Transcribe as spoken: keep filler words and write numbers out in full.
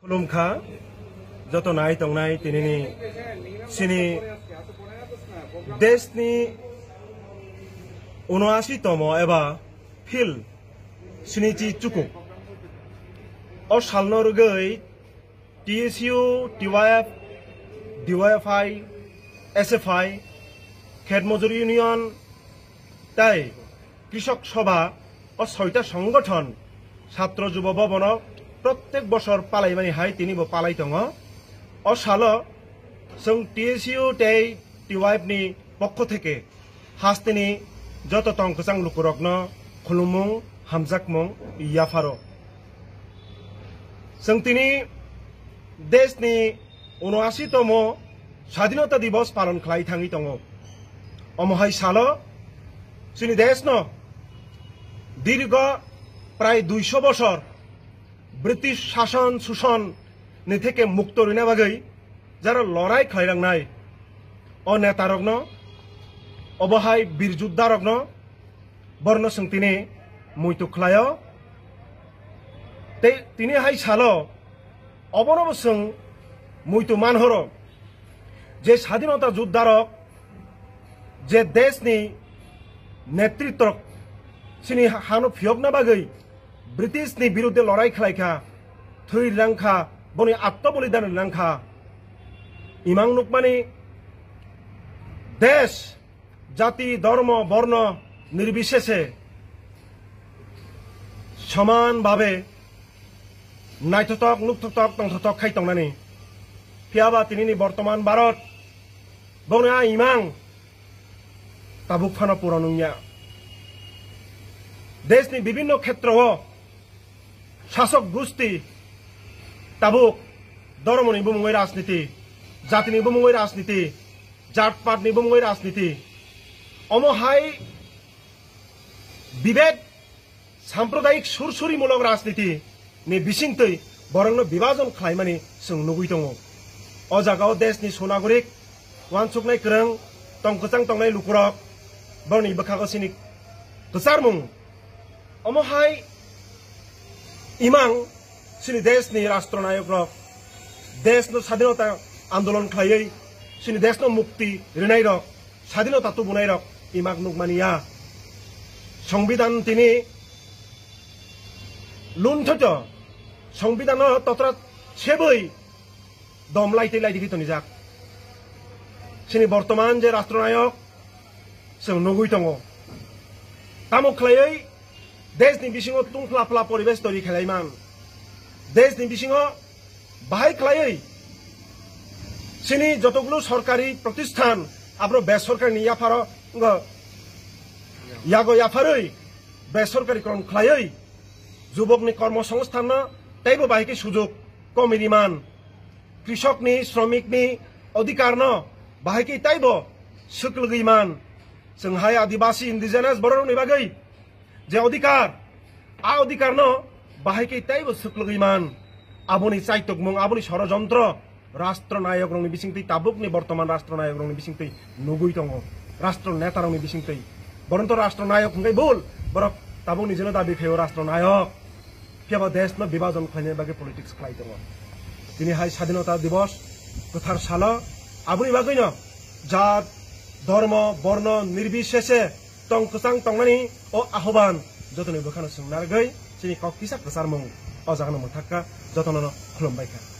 Khulumkha, joto nai tongnai tinini sini deshni unoashi tomo eba phil sinichi chukuk. O salno rwgwi T S U, T Y F, D Y F I, S F I, Khet Mojur Union, tai Krishok Sabha o soita songgothon Satro Jubo Bhabono prottek bosor palaimani hai tinibo palai tongo. O salo chwng T S U tei T Y F ni pokho theke hasteni joto tong kwchang lukurokno khulumung, hamjakmung yapharo. Chwng tini deshni unoashi tomo Sadhinota Dibos palon khlai thangwi tongo. Omo hai salo chini deshno dirgo prai duiso bosor British sason suson ni theke mukto rwna bagwi jara lorai khlairangnai o netarokno, obo hai bir juddharokno, borno chwng tini muitu khlaio. Tei tini hai salo obono bo chwng muitu manhoro je sadhinota juddharok, je deshni netritwrok chini hano phiyokna bagwi British ni birudde lorai khlai kha, thwi rang kha, boni atma bolidan rang kha. Imang nukmani desh, jati, dhormo, borno nirbisheshe soman bhabe naithothok, nukthothok, tongthothok khai tongnani. Phiyaba tinini bortoman Bharat bongni a imang tabuk phano puron wngya. Deshni bibinno khetrao sasok gusti tabuk dhormoni bumungwi rajniti, jatini bumungwi rajniti, jatpatni bumungwi rajniti, omo hai bibek sampradayik sursurimulok rajniti ni bisingtwi borokno bibajon khlaimani chwng nugwi tongo. O jagao deshni sunagorik, uansuknai kwrwng, tong kwchang tongnai lukurok, borokni bwkhago chini kwcharmung. Omo hai imang chini deshni rastro nayokrok, deshno sadhinota andolon khlaiwi chini deshno mukti rinairok, sadhinota tubunairok imak nukmaniya. Songbidan tini lunthoto, songbidanno totra sebwi dom laitwi laitwi khe tonijak. Chini bortoman je rastro nayok chwng nugwi tongo. Tamo khlaiwi deshni bisingo tungphla phla poribesh toiri khlaiman. Deshni bisingo bahai khlaiwi chini jotogulu sorkari protisthan abro besorkari ni yapharo wngkha. Yago yapharwi besorkari kron khlaiwi jubokni kormo songsthanno teibo bahai khe sujok komi riman. Krishokni, shromikni odhikarno bahai khe teibo swklwgwi man. Chwng hai Adibasi indigenous bororokni bagwi je odhikar, a odhikarno bahai khe teibo swklwgwi man. Aboni chaitokmung, aboni sorojontro rastro nayokrokni bisingtwi, tabukni bortoman rastro nayokrokni bisingtwi nugwi tongo, rastro netarokni bisingtwi. Boronto rastro nayok hwnkhe bul, borok tabukni jeno dabi khaio rastro nayok. Phiya ba deshno bibajon khlaina bagwi politics khlai tongo. Tini hai Sadhinota Dibos kwthar salo aboni bagwino jat, dhormo, borno nirbisheshe tong kwchang tongnani o ahoban jotoni bwkhano chwng narwgwi chini kok kisa kwcharmung o jagano mwthakha, jotono khulumbaikha.